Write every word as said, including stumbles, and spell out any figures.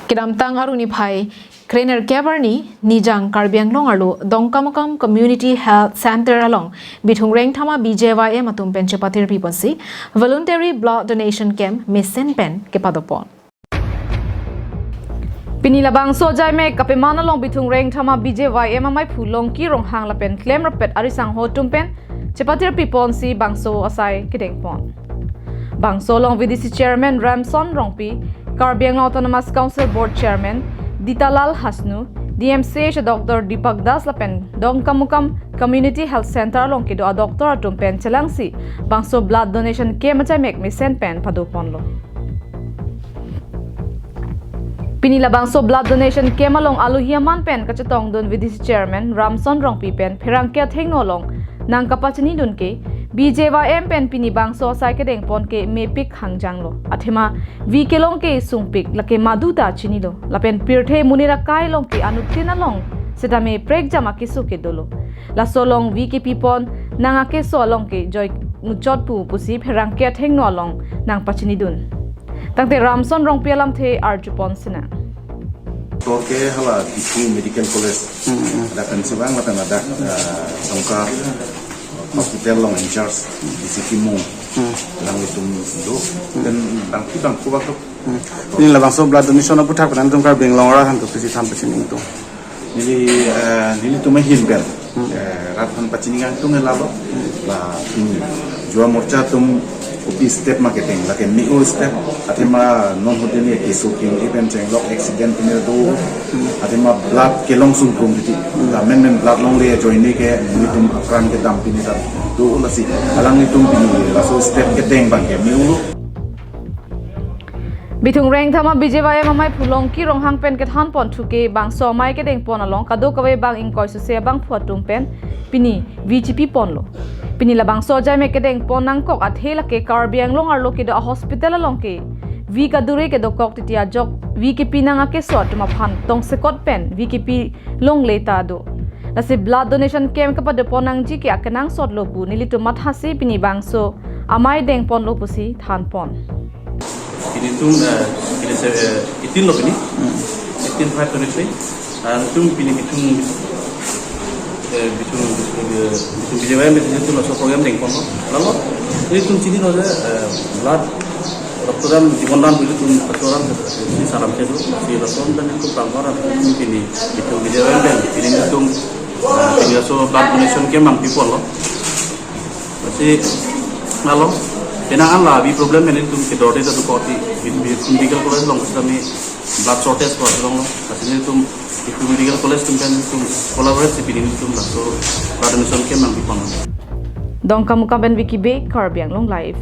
Kedamtang arni phai krenerkep arni nijang Karbi Anglong arlo Dongkamukam Community Health Center along Bithung Rengthama B J Y M atum pen chepatirpi ponsi voluntary blood donation camp mesen pen kepadopon. Pini labangso ajaimek kapeman along Bithung Rengthama B J Y M amaiphu Longki Ronghang lapen klemrapet arisangho atum pen chepatirpi ponsi bangso asai kedengpon. Bangso along V D C Chairman Ramson Rongpi, Karbi Anglong Autonomous Council Board Chairman Ditalal Hasnu, D M C H Doctor Deepak Das lapen Dongkamukam Community Health Center along kedo a-doctor atum pen chelangsi bangso blood donation camp ajaimek mesen pen padoponlo. Pini labangso blood donation camp along alohi aman pen kachetongdun V D C Chairman Ramson Rongpi pen pherangke athengno along nangkapachinidun ke B J Y M pen pini bangso asai kedengpon ke mepik hangjanglo. Athema V kelong ke sungpik lake madu ta chinilo. Lapen pirthe monit akai along ke anuttin along setame prekjam akeso kedolo. Laso along V kepipon nang akeso along ke joi muchot pu pusi pherangke athengno along nangpachinidun. Tangte Ramson Rongpi alamthe arjupon sina. Tor ke hala Diphu Medical College. Hmm, hmm. Ada kan sebang lapen ada, eh, Dongka Hospital along in charge D C P Mung. Hmm. Alanglitum do. Dan bangki bangko bangko. Hmm. Pini labangso blood donation aputhak pen nangtum Karbi Anglong arat aphan kopisi than pachiningtung? Neli, eh, nelitum ahin pen, hmm, eh, rat aphan pachiningtung ke lalo. Hmm. La, hmm, Yuva Morcha atum kopi step ma keteng, lake me-o step, athema non hote ne keso kengri pen chenglok accident pine do, hmm, athema blood kelong sungkrum titi, hmm, la menmen blood longle ajoine ke nelitum apran kedam pine ta do, lasi alanglitum pini laso step keteng abang ke me-o. Bithung Rengthama B J Y M amaiphu Longki Ronghang pen kethanpon thuke bangso amai kedengpon along kadokave bang ingkoi suse abangphu atum pen pini V chipiponlo. Pini labangso ajaimek kedengpon nangkok athe lake Karbi Anglong arlo kedo a-hospital along ke V kadure kedokok titi ajok V kepi nang akeso atum aphan tongsekot pen V kepi longle ta do. Lasi blood donation camp kapadopon nangji ke akenangsot lo pu nelitum mathasi pini bangso amai dengponlo pusi thanpon. Pini tum, eh, pini se, eh, eighteen lo pini. Hmm. Eighteen five twenty-three. Ah, tum pini Bithung, eh, Bithung, Bithung, eh, Bithung B J Y M tum laso program dengponlo. Lalo, nelitum chinilo je, eh, blood, rokto dam, jibon dan pu ilitum achoram, isi saram kedo, si lason dan ilitum pangkor, ilitum pini, Bithung B J Y M pen, pini ilitum, ah, pini laso blood donation camp nangpiponlo. Lasi, lalo, penang an la, V problem pen ilitum kedorde ta dokok titi, V, V, Medical College along kami blood shortage ko along lo, lasi ilitum, V Medical College atum pen ilitum collaborate si pini ilitum laso blood donation camp nangpiponlo. Dongkamukam pen Vicky Bey, Karbi Anglong Live.